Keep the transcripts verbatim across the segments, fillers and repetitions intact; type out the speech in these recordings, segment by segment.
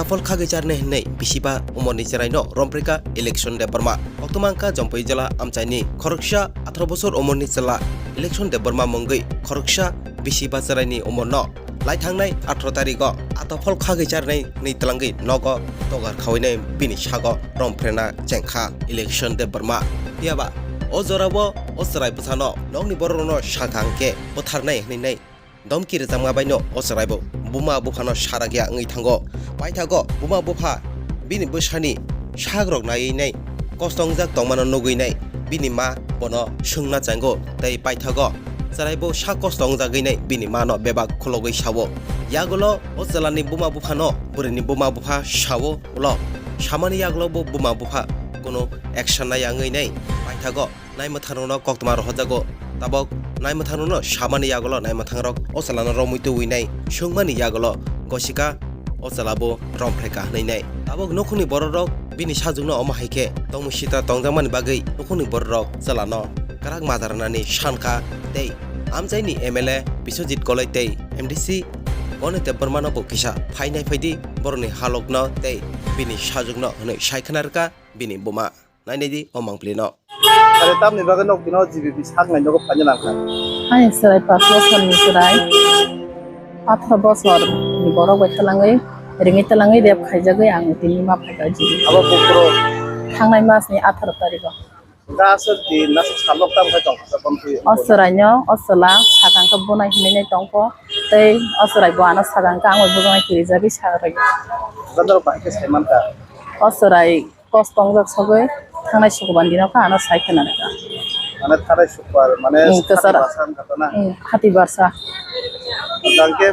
Aphol khagwi charnai hwnwi bisiba umorni chwraino romprika Election Debbarma. Koktwma wngkha Jampui jila amchaini khoroksa atharo bosor umorni chwla Election Debbarma mungwi khoroksa bisiba chwraini umorno lai thangnai atharo tarigo atophol khagwi charnai hwnwi twlangwi nogo togar khawinai bini sago romprena chengkha Election Debbarma. Phiyaba o jorao o chwrai bwsano nokni bororokno sakha hwnkhe butharnai hwnwi nai domki rwchapma baino o chwraibo buma buphano sarakya wngwi thango. Paithago buma bupha bini bwsani sakrok naiwi nai kosto wngjak tongmano nugwi nai bini ma bono swngna chango tei paithago chwraibo sak kosto wngjagwi nai bini mano bebak khulogwi sao. Yagulo o chwlani buma buphano bwrwini buma bupha sao ulo samani yagulo bo buma bupha kunu action naiya wngwi nai paithago naimwthangrokno koktwma rohorjago. Tabok naimwthangrokno samani yagulo naimwthangrok o chwlano romwi tubui nai swngmani yagulo gosika o chwla bo romphre ka hwnwi nai. Tabok nukhungni bororok bini sajwkno omo hai khe tongmung sitra tongjakmani bagwi nukhungni bororok chwlano kwrak maja rwnani sankha tei amchaini M L A Biswajit Goloi tei M D C Goni Debbarmano bo kisa phainai phaidi borokni halokno tei bini sajwkno hwnwi sai khna rwkha bini buma. Nainai di o mangpili no. Are tamni bagwi nok dino G B B sak nai nogo phaina nangkha. Ani chwrai pash bosor ni chwrai, atharo bosor ni borok bai twlangwi, ringwi twlangwi rep khaijagwi ang tini ma phaikha G B B. Abo buphuru thangnai mas ni atharo tarikh o. Ga aswk di nasuk salok tam khai tongkha sa kon twi. O chwrai no o chwla sakang khe bunai hinwi nai tongkho tei o chwrai bo ano sakang khe ang bai bujaknai kirijagwi sa rwkha. Ga norok bahai khe sai mankha. O chwrai kosto wngjak sogwi thangnai Sukuban dino kha ano sai khna rwkha. Mane thangnai Sukbar, mane hmm, kwcharo. Hati barsa wngkha to na? Hmm, hati barsa. Hwnkhe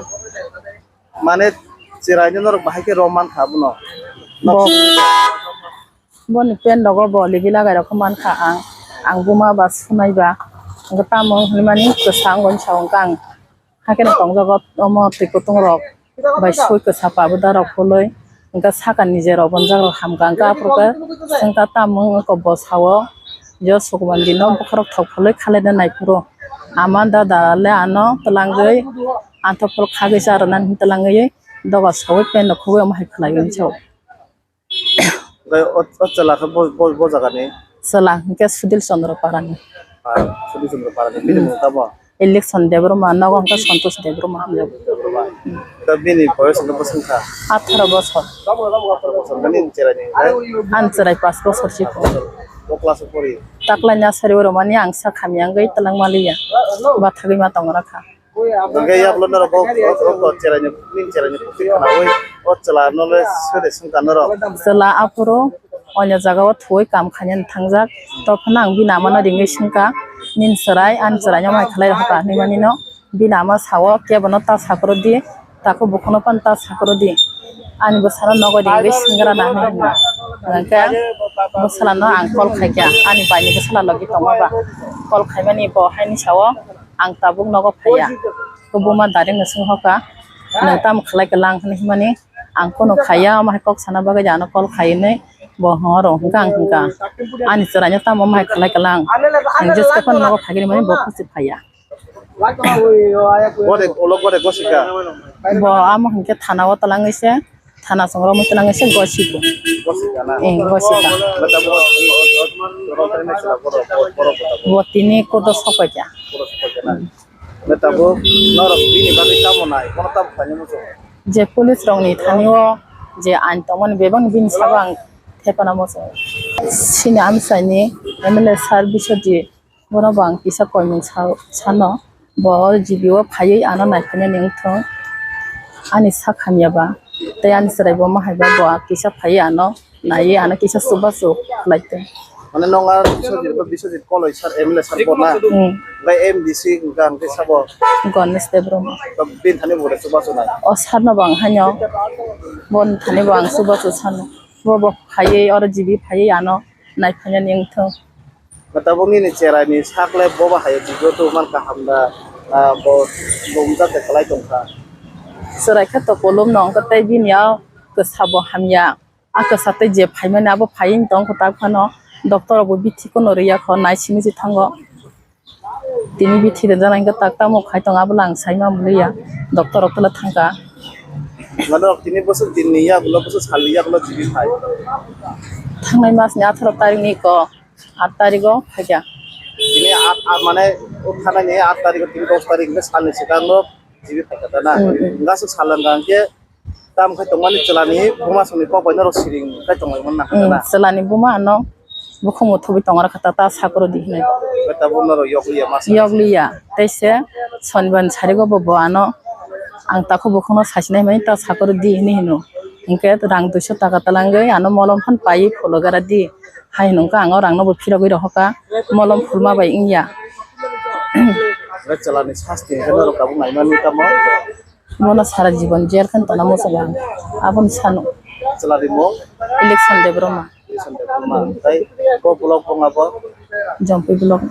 mane chwraino norok bahai khe rom mankha abono. Bo, boni pant rogo bo libi lagai rokhe mankha ang. Ang buma ba sunai ba. Hwnkhe tamo hinmani kwsa wngwi sa wngkha ang. Hakhe no tongjago omo twi kutung rok bai sui kwsa pa bo da rok phului. Hwnkhe saka ni je rok bonjak rok hamkha hwnkhe aphuru khe swngkha tamung wngkha bo sao. Jo Sukuban dino bokhorok thok phului khalai da nai phuru ama dada le ano twlangwi anthok phuru khagwi cha rwna hwn twlangwi doga saui pant rok khugui omo hai khlai wngwi sao. Bai o, o chwla khe bo, bo, bo jaga ni? Chwla hwnkhe Sudil Chandra Para ni. Ah, Sudil Chandra Para ni. Bini hmm. Mung tamo? Election Debbarma, nogo hwnkhe Santosh Debbarma hinjago. Debbarma. Hmm. Da bini boyos hwnkhe bwswk kha? Atharo bosor. Atharo bosor. Bini chwrai ni hwnkhe? Ani chwrai pash bosor si kho. O class o pori? Taklai nursery o romani ang sa khamya wngwi twlang maliya. Bathagwi ma tong rakha. Hwnkhe yaklo norok o, o, o, o chwraini, nini chwraini khuktwi khwnaui o chwla no le sede swngkha norok. Chwla aphuru onyo jagao thuwi kam khainani thangjak. Tophano ang bini amano ringwi swngkha, "Nini chwrai ani chwraino mai khlai rwkha," hinwi manino. Bini ama sao, "Kebono ta sakrodi, takhuk bukhukno phano ta sakrodi. Ani bwsano nogo ringwi swnggra na," hinwi hwnwi. Hwnkhe bwsano ang call khaikha, ani baini bwsala logi tongma ba. Call khaimani bo haini sao, ang tabuk nogo phaiya. Khe buma direct no swng hoka, "Nwng tamo khlai kha lang?" hinwi himani, "Ang kunu khaiya, omo hai kok sana bagwi ano call khai," hinwi bo horo hwnkha ang hwnkha. Ani chwraino tamo omo hai khlai kha lang? Ang jeska phano nogo phai khe mani bo khusi phaiya. Bode, ulo bode gosika? Bo amo hwnkhe thana o twlangwi se. Thana chwng romwi twnangwi se gosigo. Gosika na? Eh, gosika. Mata bo, o, o, o, rotai na sila borok, borok, borok, borok. Bo tini kodo sokpaikha. Kodo sokpaikha na? Hmm. Mata bo norok bini bagwi tamo nai, bono tamo khlaina muchungo? Je police rokni thani o je ain tongmani bebak bini sabo ang thepana muchungo. Chini amchaini M L A sir Biswajit Bono bo ang kisa koimung sa-, sano, bo o G B o phaiwi ano naiphainani wngthung, ani sak hamya ba, tei ani chwrai bo ma hai ba, bo kisa phaiwi ano naiwi ano kisa chubachu khlai tong. Mane, nwng a Biswajit ba, Biswajit Koloi sir, M L A sir bo na? Hmm. Bai M D C hwnkha hwnkhe sabo? Ganesh Debbarma. Bini thani bo chubachu nai? O sir no bo ang haino, boni thani bo ang chubachu sano. Bo bo phaiwi oro G B phaiwi ano naiphainani wngthung. Tabuk nini cherai ni sak le boba hai video tubuma kaham da, ah, bo, bo umjak de kwlai tongkha. Cherai khe to kolom no wngkha tei bini o kwsa bo hamya. A kwsa tei je phaimani abo phaiwi tongkha tak phano doctor rok bo bithi kono rwya kho nai simi se thango. Tini bithi rijak nai khe tak tamo khai tongo abo le ang sai ma muliya doctor rok tole thangkha. Mane rok tini bwswk din ni yagulo, bwswk sal ni yagulo jibi phai. Thangnai mas ni atharo tarik ni ko, aat tarik o phaikha. Tini aat, aat mane o thanai ni aat tarik o tini dos tarik hwnkhe sal ni swkang no jibi phaikha ta na. Hmm, hmm. Hwnkhe aswk sal wngkha hwnkhe tam khai tongmani chwla ni buma song ni kok bai norok siring khai tonglaimani nangkha ta na. Hmm, chwla ni buma ano bukhung o thubui tongrakha ta, ta sakurudi hinwi. Hwnkhe tabuk norok yokliya masa. Yokliya, tei se sonibar ni sarigo bo, bo ano ang takhuk bukhukno sasinai hinwi ta sakurudi hinwi hino. Hinkhe rang duiso taka talangwi ano molom phan paiwi phulogaradi. Hai hwnwi wngkha ang o rangno bo phirogwi rohorkha, molom phulma bai wngya. Hwnkhe chwla ni sasti hinkhe norok tabuk naimani tamo? Bono sara jibon jel khe tongna muchungo ang. Aboni sano. Chwla ni mung? Election Debbarma. Election Debbarma. Tei bo block bung abo? Jompui block.